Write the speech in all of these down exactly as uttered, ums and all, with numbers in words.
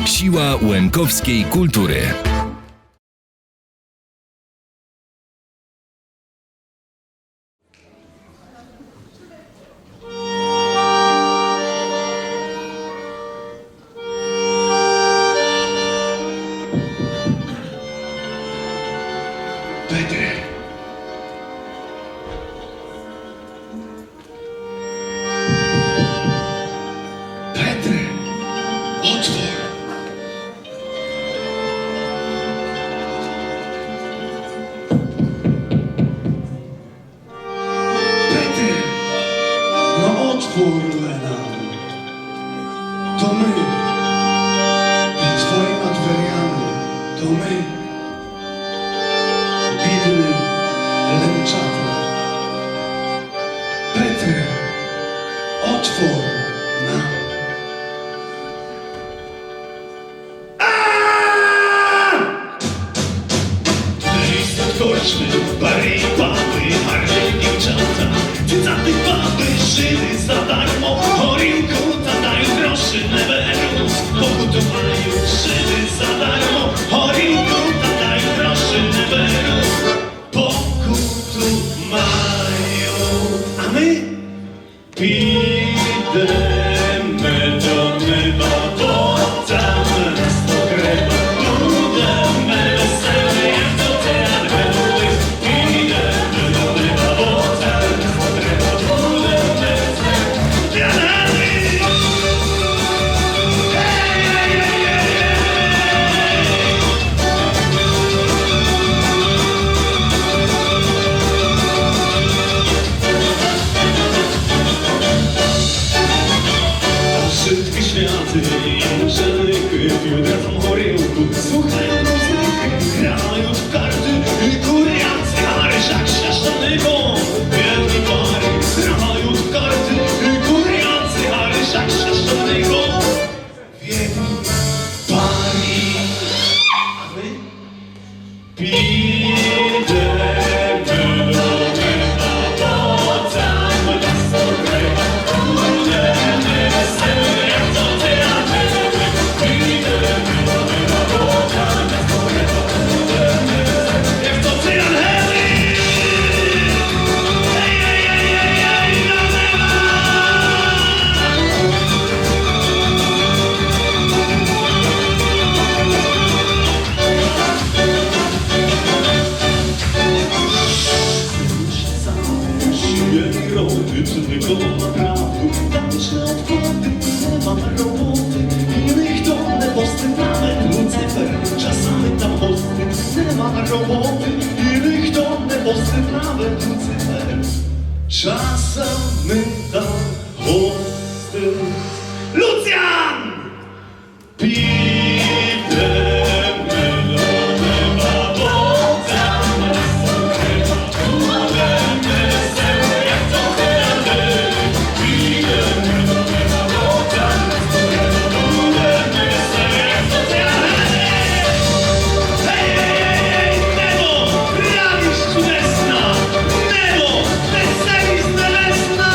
Siła łemkowskiej kultury. Petre! Petre! Otwór! Petre, no otwór le nam. То мы під твоїма дверями, то мы, бідні лемчата. Петре, отвор нам. А! Десь над корчми, бари, баби, гарні дівчата. Цицяті баби, жиды задармо горілку та дають, гроші не беруть. Покуту мають, жиды задармо горілку та дають, гроші не беруть. Покуту мають. А мы підеме до неба, бо там нас погреба. Будеме веселі, як то ти, ангелы. Підеме до неба, бо там нас погреба. Будеме веселі. Ей, ей, ей, ей, ей! Вшыткі святы і мученікы пють разом горілку, слухають музыкы, грають в карты і курять сіґары, як з священником. Бідні парі грають в карты і курять сіґары, як з священником. Бідні парі. А мы підеме до неба, бо там нас погреба. Будеме веселі, як то ти, ангелы. Підеме до неба, бо там нас погреба. Будеме веселі, як то ти, ангелы. Ей, ей, ей, ей, ей, до неба! Сіє і роды, ци никому направду, там ще одходы, нема роботы, і ніхто не постит, навет Луцифер часами там гостит. Нема роботы, і ніхто не постит, навет Луцифер часами там гостит. Луцян! Підеме до неба, бо там нас погреба. Будеме веселі, як то ти, ангелы. Підеме до неба, бо там нас погреба. Будеме веселі, як то ти, ангелы. Гей, гей, гей, гей, небо, радість чудесна, небо, веселість небесна!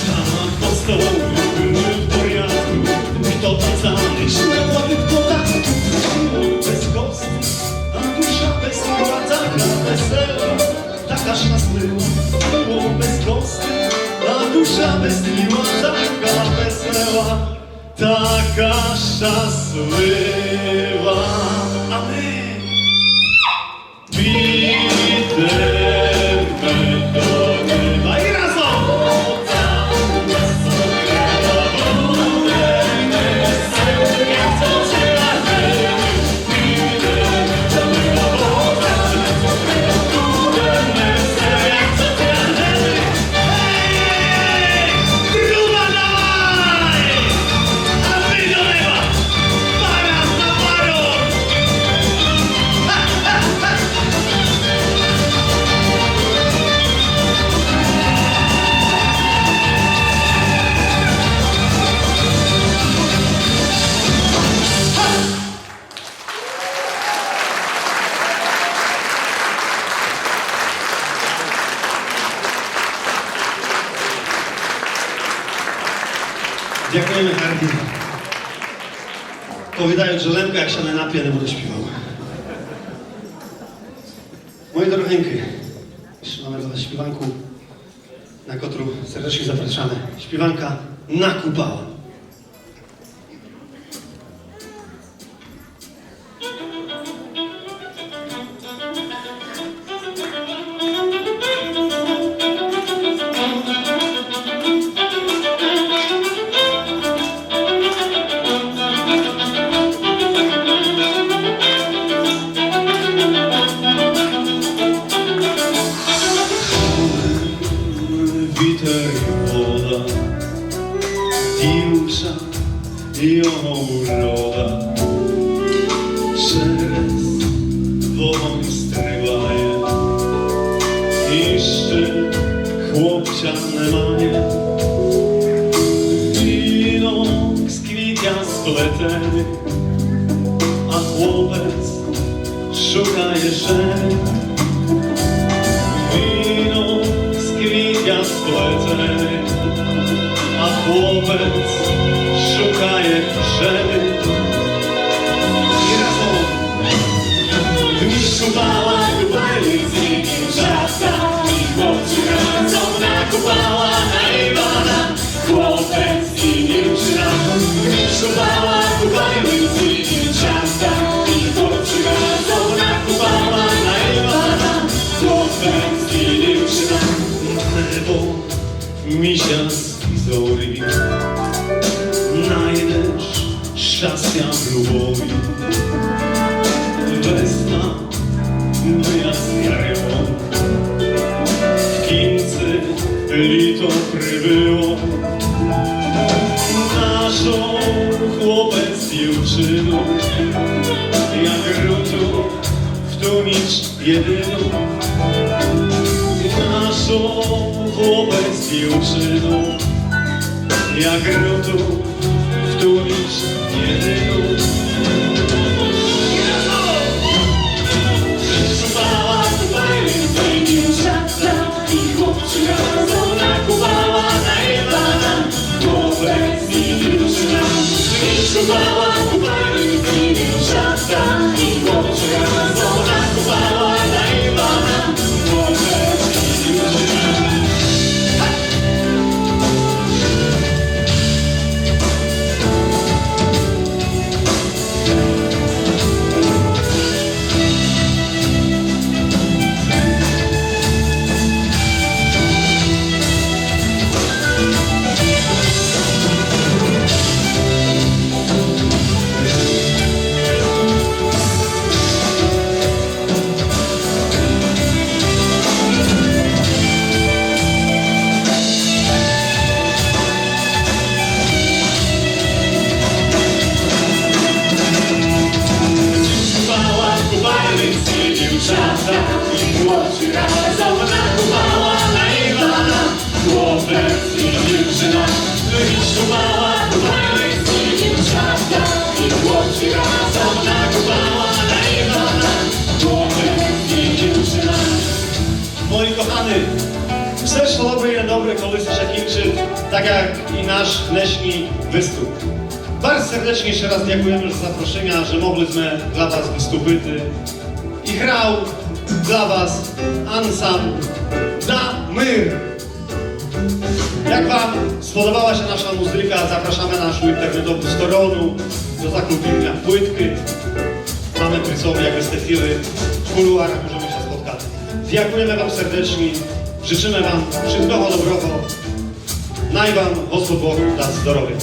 Там костол в порядку, хто там за ніч не платит податку. Было без гостей, а душа без тіла така весела, така щаслива. Было без гостей, а душа без тіла така весела, така щаслива. Амин. Підеме до неба і разом! Труба, давай! А мы до неба! Пара за паром! Дякуєме, Гарді. Повідают, же Лемко, як ся не напіє, не буде шпівал. Мої дорогенькі, іщы маме для вас шпіванку, на котру сердечні запрошаме. Шпіванка „На Купала”. Вітер і вода, дівча, його урода. Через вогонь стрибає, іщы хлопця не має. Вінок з квітя сплетеный, а хлопець шукає жени. Вінок з квітя сплетеный, а хлопець шукає жени. І разом. Між Купала купаються дівчата, і хлопці разом на Купала, на Івана. Хлопець і дівчина, між Купала купаються дівчата, і хлопці разом на Купала, на Івана. Хлопець і дівчина. Небо, місяць і зорі, найдеш щастя в любові. Весна, моя ярмо, в кінці літо прибыло. Нашов хлопець дівчину, як руту в ту ніч єдину. Нашов хлопець дівчину, як руту в ту ніч єдину. Купала купаються дівчата, і хлопці разом на Купала, на Івана. Хлопець і дівчина, між Купала купаються дівчата, і хлопці разом на Купала, на Івана. Хлопець і дівчина. Купала купаються дівчата, і хлопці разом на Купала, на Івана. Хлопець і дівчина, між Купала купаються дівчата, і хлопці разом на Купала, на Івана. Хлопець і дівчина. Мої кохані, все, што добре є добре, коли ся кінчить, так як і наш днешній выступ. Барз сердечні іщы раз дякуєме за запрошыня, же могли зме для вас выступити. І грав для вас ансамбль „Да мир”. Як вам сподобала ся наша музыка, запрошаме на нашу інтернетову сторону до закупівля плиткы. Маме при собі, як бы сте хотіли, в кулуарах можеме ся споткати. Дякуєме вам сердечні, жычыме вам вшыткого доброго. Най вам Господь Бог даст здоровя.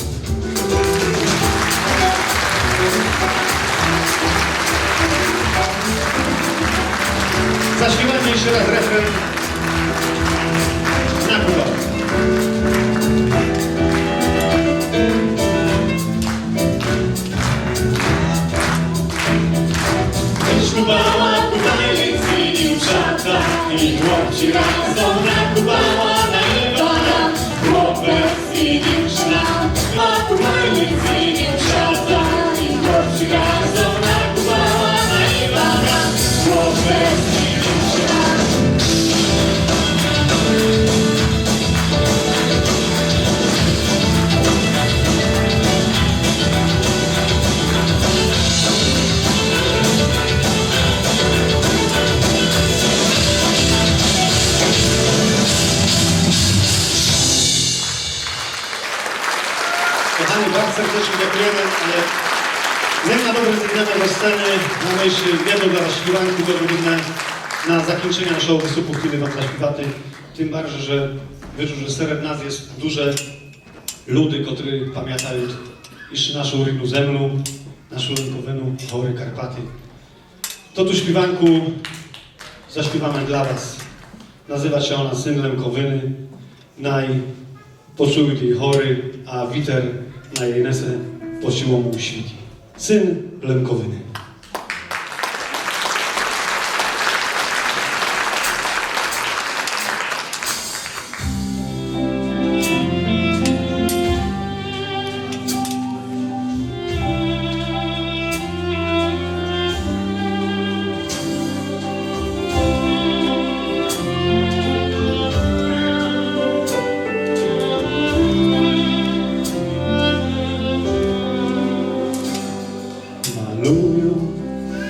Заспівайме іщы раз рефрен. На Купала. Між Купала купаються дівчата, і хлопці разом на Купала, на Івана. Хлопець і дівчина, купаються дівчата, і хлопці разом на Купала, на Івана. Хлопець і дівчина. Сердечно дякуєме, але нема добре зійдеме до сцены, маме іщы єдну для вас шпіванку, котру будеме на закінченя нашого выступу хтіли вам заспівати. Тым барже, же виджу, же серед нас єст дуже люди, котры памятают іщы нашу рідну землю, нашу Лемковину, горы Карпаты. Тоту шпіванку заспіваме для вас. Называт ся она Сын Лемковины. Най почуют єй горы, а вітер най єй несе по сілому світі. Сын Лемковины. Малую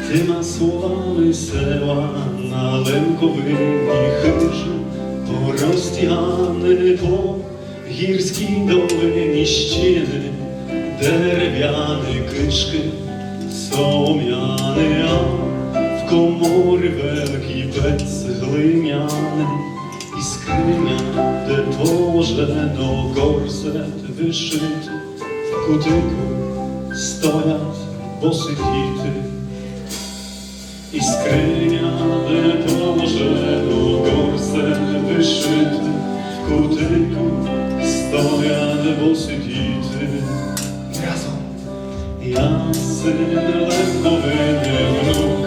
тыма словами села на Лемковині хыжы, порозтяганы по гірскій долині стіны, деревяны кышкы, соломяны, а в коморі великій пец глиняный, і скриня, де положено горсет вышыты, в кутыку стоят босы діты. І скриня, де положено горсет вышыты, в кутыку стоят босы діты. Разом. Я сын Лемковины внук,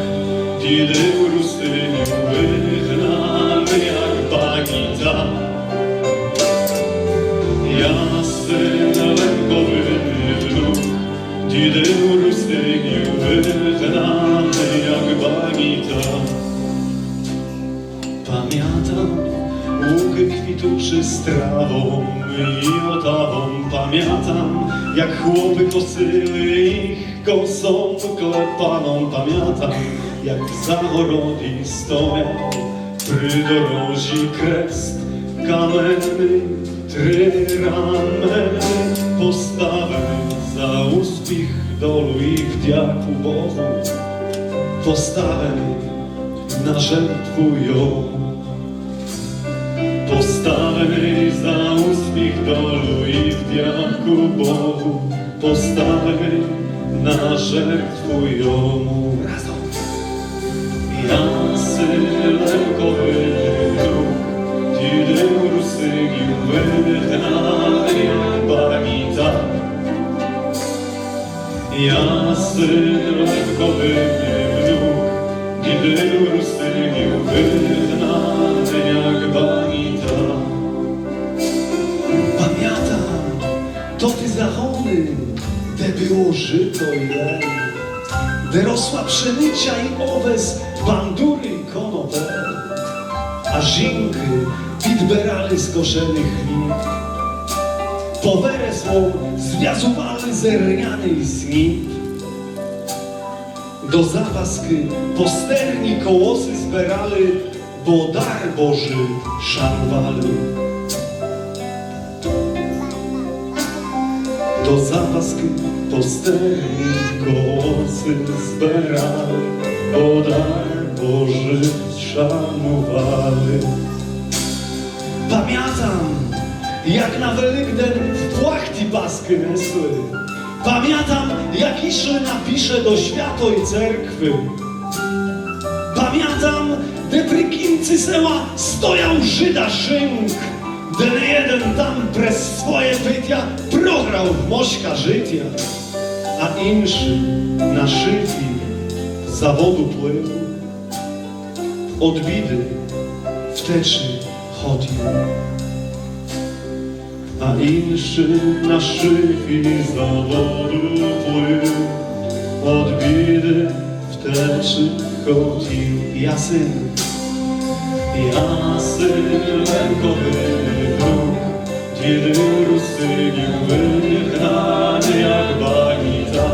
дідів русинів выгнаный, як багіта. Я сын Лемковины внук, дідів русинів выгнаный, як багіта. Памятам лукы квітучы з травом і отавом, памятам, як хлопы косили іх косом клепаном, памятам, як в загороді стояв при дорозі крест каменный, три рамы поставленый за успіх долу і вдяку Богу поставленый на жертву йому. Поставленый за успіх долу і вдяку Богу, поставленый на жертву йому. Разом. Я сын Лемковины внук, дідів русинів выгнаный, як багіта. Я сын Лемковины внук, дідів русинів выгнаный, як багіта. Памятам тоты загоны, де было жыто і лен, де росла пшениця і овес, бандуры і конопель, а жінкы підберали скошеный хліб. По вереслом звязували зерняный сніп. До запаскы по стерні колосы зберали, бо дар Божий шанували. До запаскы по стерні колосы зберали, бо дар Божий шанували. Памятам, як на Великден в плахті паскы несли. Памятам, як ішли на піше до святой церкви. Памятам, де при кінці села стояв жыда шинк, де не єден там през своє питя програв в мошка жытя, а іншый на шыфі за воду плыв, од біды втечы хотів. А іншый на шыфі за воду плыв, од біды втечы хотів. Я сын, я сын Лемковины внук, дідів русинів выгнаный, як багіта.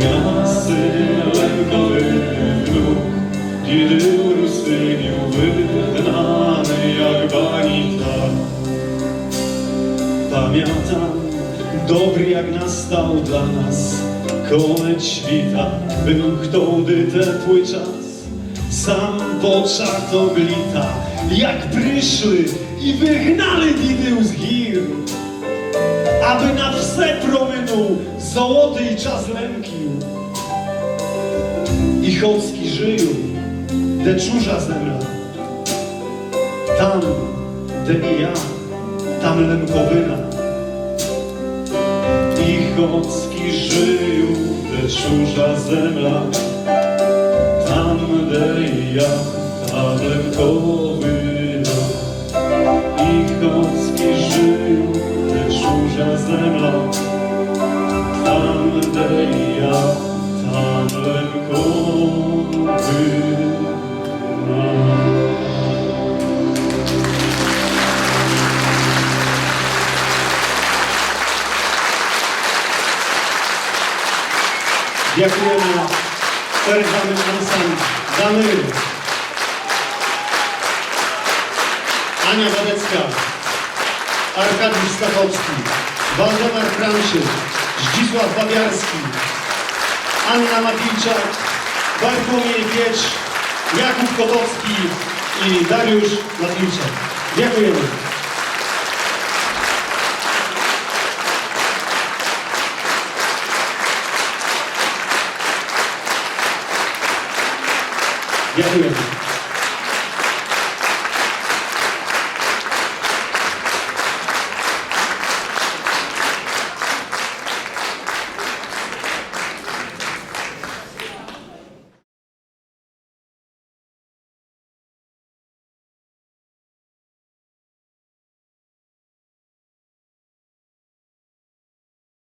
Я сын Лемковины внук, дідів русинів выгнаный, як багіта. Памятам, Як настав для нас конець світа, был хтоды тепли час, сам початок літа, як пришли і выгнали дідів з гір, абы на все проминув золотый час лемків. І хоцкі жыю, де чужа земля, там, де і я, там Лемковина. І хоцкі жыю, де чужа земля, там, де і я, там Лемковина. І хоцкі жыю, де чужа земля, там, де і я, там Лемковина. Дякуєме. Перед вами ансамбль Данил, Аня Wadecka, Arkadiusz Stachowski, Waldemar Kramczyk, Zdzisław Babiarski, Anna Matijczak, Bartłomiej Piecz, Jakub Kotowski i Dariusz Matijczak. Дякуєме. Дякуєме.